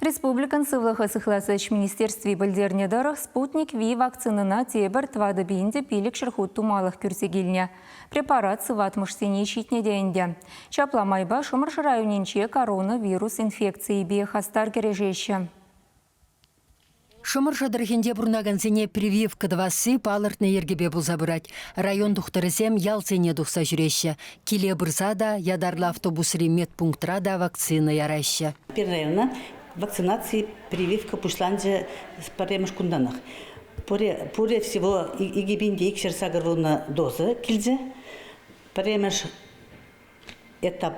Республикӑн Сывлӑха сыхлас ӗҫ министерстви пӗлтернӗ тӑрӑх, Спутник V вакцинӑна тепӗр 4500 хут тумалӑх кӳрсе килнӗ. Препарат сыватмӑшсене ҫитнӗ те ӗнтӗ. Ҫапла майпа Шӑмӑршӑ районӗнче коронавирус инфекцийӗпе хастар кӗрешеҫҫӗ. Шӑмӑршӑ тӑрӑхӗнче пурӑнакансене прививка тӑвасси палӑртнӑ йӗркепе пулса пырать. Район тухтӑрӗсем ялсене тухса ҫӳреҫҫӗ. Киле пырса та, ятарлӑ автобусри медпунктра та вакцина яраҫҫӗ. Пирӗн района вакцинаци прививка пуҫланчӗ пӗрремӗш кунтанах. Пурӗ всего 2280 доза килчӗ. Пӗрремӗш этап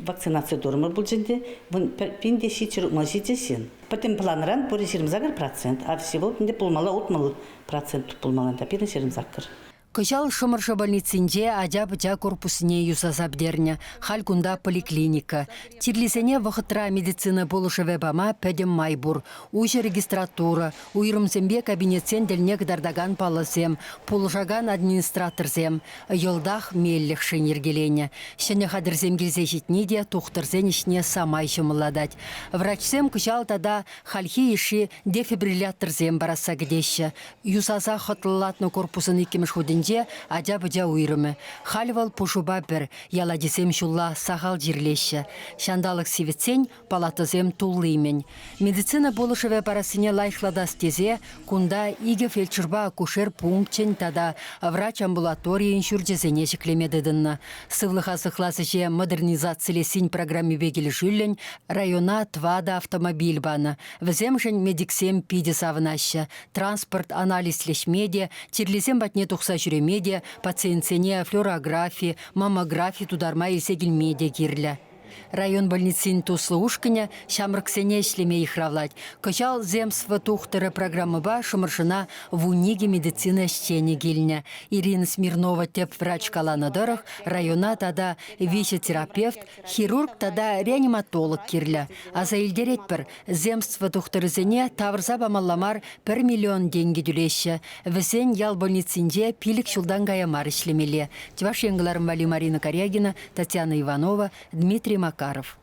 вакцинаци турӑмӑр пулчӗ ӗнтӗ. Пин те 767 ҫын. Пӗтӗм планран пурӗ 28%, а всего ӗнтӗ пулмалла 60% пулмалла ӗнтӗ, пирӗн 28. Кӑҫал Шӑмӑршӑ больницинче ача-пӑча корпусне юсаса пӗтернӗ. Халь кунта поликлиника. Чирлисене вӑхӑтра медицина пулӑшӑвӗ пама пӗтӗм май пур. Уҫӑ регистратура, уйрӑмсемпе кабинетсен тӗлне кӑтартакан паллӑсем, пулӑшакан администраторсем йӑлтах меллӗхшӗн йӗркеленӗ. Ҫӗнӗ хатӗрсем килсе ҫитни те тухтӑрсен ӗҫне самай ҫӑмӑллатать. Врачсем кӑҫал тата хальхи йышши дефибрилляторсем парасса кӗтеҫҫӗ. Юсаса хӑтлӑлатнӑ корпусӑн иккӗмӗш хутӗнче ача-пӑча уйрӑмӗ. Халь вӑл пушӑпа пӗр, ял ачисем ҫулла сахал чирлеҫҫӗ. Ҫанталӑк сивӗтсен палатӑсем тулли-мӗн. Медицина пулӑшӑвӗ парассине лайӑхлатас тесе кунта икӗ фельдшерпа акушер пункчӗн тата врач амбулаторийӗн ҫурчӗсене ҫӗклеме тытӑннӑ. Сывлӑха сыхлас ӗҫе модернизацилессин программипе килӗшӳллӗн района тӑватӑ автомобиль панӑ. Вӗсемшӗн медиксем питӗ савӑнаҫҫӗ. Транспорт анализлеҫме те, чирлисем патне тухса ҫӳреме те, пациентсене флюорографи, маммографи тутарма илсе килме те кирлӗ. Район больницин туслӑ ушкӑнӗ ҫамрӑксене ӗҫлеме йыхравлать. Кӑҫал «Земство тухтӑрӗ» программӑпа Шӑмӑршӑна 12 медицина ӗҫченӗ килнӗ. Ирина Смирнова тӗп врач каланӑ тӑрӑх, района тата виҫӗ терапевт, хирург тата реаниматолог кирлӗ. Аса илтеретпӗр, земство тухтӑрӗсене тавӑрса памалла мар пӗр миллион тенкӗ тӳлеҫҫӗ. Вӗсен ял больницинче пилӗк ҫултан кая мар ӗҫлемелле. Чӑваш Ен кӑларӑм валли Марина Карягина, Татьяна Иванова, Дмитрий Макаров.